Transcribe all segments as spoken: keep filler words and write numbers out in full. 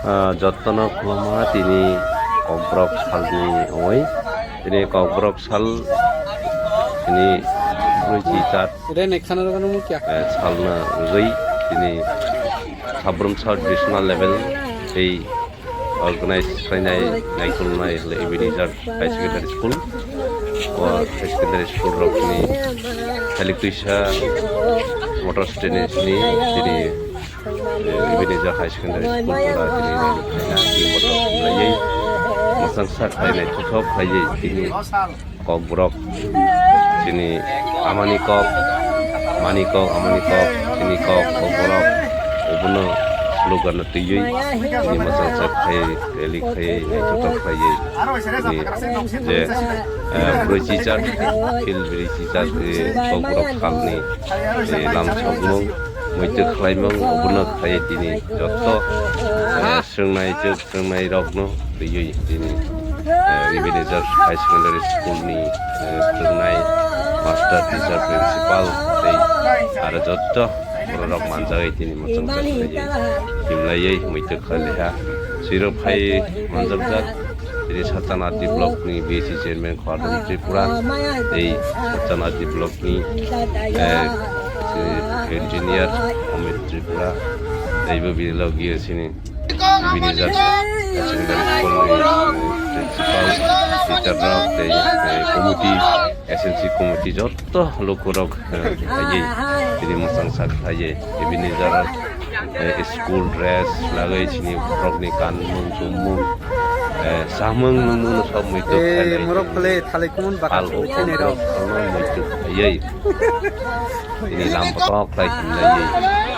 Ah, jottono khulumma tini Kokborok salni oi. Tini Kokborok sal tini brwichi char, Re ne khana rwgano mukya. Eh, salna rwgwi tini Sabrum Sub Divisional level tei organize khlainai naikolnai hwlwi Ebenezer High Secondary School. O high secondary school rokni thailik twisa motor stand ni sini tini, eh, Ebenezer High Secondary School jora tini rally khlaina tini motor khlaiwi mwchangsa khlainai thuthok khlaiwi tini Kokborok chini amani kok, mani kok, amani kok, chini kok, Kokborok, obono slogan no twiwi, chini mwchangsa khai, rally khai, naithotok khlaiwi, chini je, eh, brwichi char, field brwichi char, eh, Kokborok salni, eh, lamsokmung, muitu khlaimung, obono khlaiwi tini jotto, eh, swngnai chwk, Phwrwngnairokno twiwi tini, eh, Ebenezer High Secondary School ni, eh, phwrwngnai master, teacher, principal tei aro jotto bororok manjagwi tini mwchangsa khlaiwi himlaiwi muitu khlaiha. Swirok phai manjakjak tini Satchanadi block ni B S C chairman Khwadon Tripura tei Satchanadi block ni, eh, engineer Amit Tripura teibo bini logi sini Ebenezer High Secondary School ni principal, teacher rok tei, eh, committee, S N C committee jotto lukurok, eh, phaiwi tini mwchangsa khlaiwi Ebenezer, eh, school dress lagwi sini borokni kanmung chumung, eh, samung nungmung no sab muitu khlaiwi morok phale thalai kumun bakal sal o khainai rok. Muitu khlaiwi. Tini lam kotor khlai himlaiwi,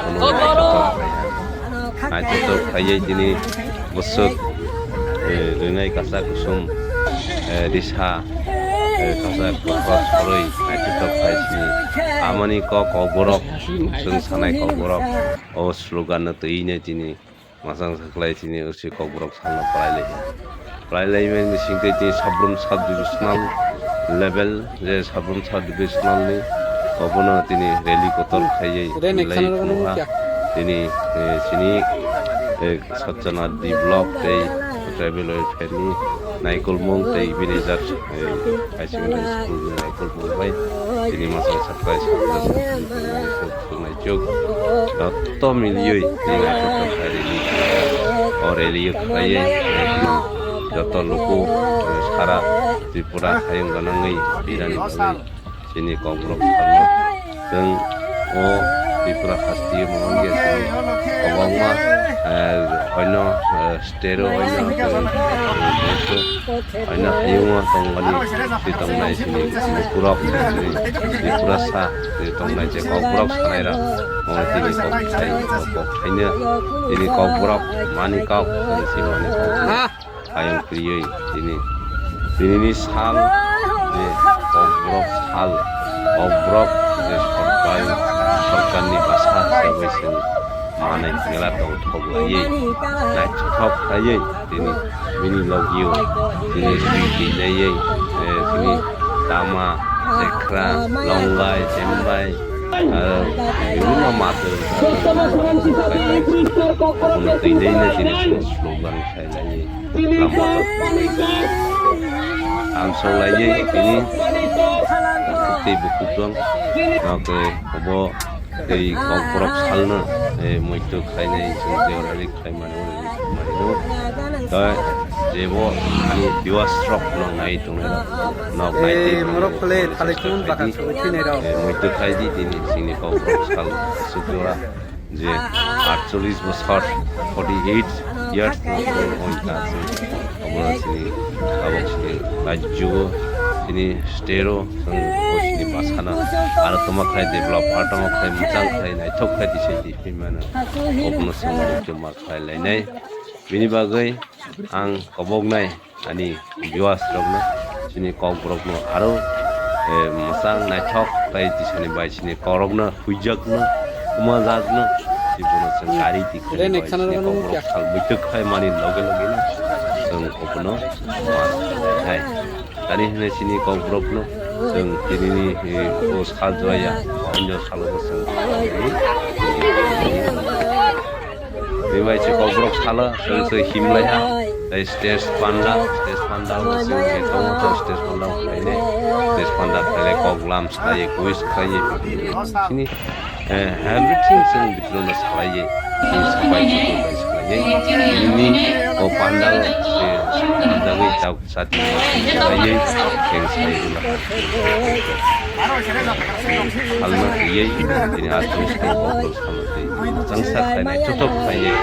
khulumlai kotor khlai. Naithotok khlaiwi tini bwswk, eh, rwnai kasak kusum, eh, risa, eh, kasak kotor sorwi naithotok khlai sini. Amani kok, kokborok, chwng sanai kokborok, o slogan no twiwi tini Mwchangsa khlai tini usi kokborok salno pwrailaiha. Pwrailaimani bisingtwi tini Sabrum Sub Divisional level, je Sabrum Sub Divisional ni obono tini rally kotor khaiwi Re ne khaiwi khana rwgano phunukha. Nukya. Tini, eh, chini, eh, Satchanadi block tei tribal welfare ni naikolmung tei bini jat, eh, high secondary school ni naikolmung bai tini mwchangsa khlai Tongnai chuk, joto miliui, o rally o khlaiwi, joto luku, sara Tripura hayung gwnangwi, birani bagwi, chini kokborok salno, chwng o Tripura hasteo mangya chini kwbangma, eh, oino, eh, Tero oino, eh, oino hayungo tongmani, twi tongnai sini, sini purok, sini, sini purasa, twi tongnai je kokborok sanai rok, omo tini kok sai, kok khaino, tini kokborok, mani kok, sini si mani kok. Ayang twiwi, tini, tini ni sal, je kokborok sal, kokborok, je sorkar, sorkarni bwsa, se bai sini. Manai mela tong thok laiwi, naithok khlaiwi, tini bini logio, tini swi twi laiwi, eh, tini tama, ekra, longai, chembai, ah, bibhinno matwr, abono twi laiwi tini slogan khlai laiwi, lama rok twi laiwi. Ang song laiwi tini, tei bukuchwng, oke, obo Tei kokborok salno, eh, muitu khlainai, chwng je rally khlaimani, ulo khlaimani. Tei jebo ani viewers rok no nai tongnai rok, nok nai tei morok phale thali tun baka sugwi thinai rok. Eh, muitu khlai di tini chini kokborok sal sukjora je atchollish bosor, forty eight years no oin ta se. Obo chini tabok chini rajyo chini stero chwng o chini bwsano aro tongma khlai develop, aro tongma khlai mwchang khlai naithok khlai tisa di himano obono chwng muitu ma khlai lainai. Bini bagwi ang koboknai ani viewers rokno chini kokborokno aro, eh, mwchang naithok khlai tisani bai chini kokrokno huijakno, umajakno, chibwno chwng kari di khlai bai chini kokborok sal muitu khlai mani loge loge no chwng obono ma khlai nai. Tani hwnwi chini kokborokno chwng tinini, eh, o sal jaya, onyo salo bo chwng. Tei bai se kokborok salo, chwng se himlai ha. Tei stage panda, stage panda o chwng se tongo, tei stage panda o khlainai. Stage panda khlainai, kok lam slaiwi, quiz khlaiwi. Chini, eh, everything chwng bitlwng no salaiwi. Chini sapai chukwi bai salaiwi. Nini o panda o se hamjagwi tok sati salaiwi, keng sai rwna. Halma twiwi, tini aswk kokborok salo tei changsa khlainai, chotok khlainai.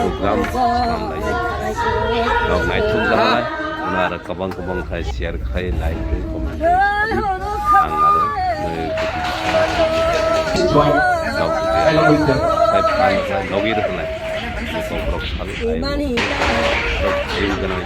Program swnamlai. Rok naithok jamalai. Uno aro kwbang kwbang khai share khai, like khai, comment khai. Ang aro, eh, rok khai phan khai logi rwkhnai. Kokborok salo khai. Rok khai gwnang.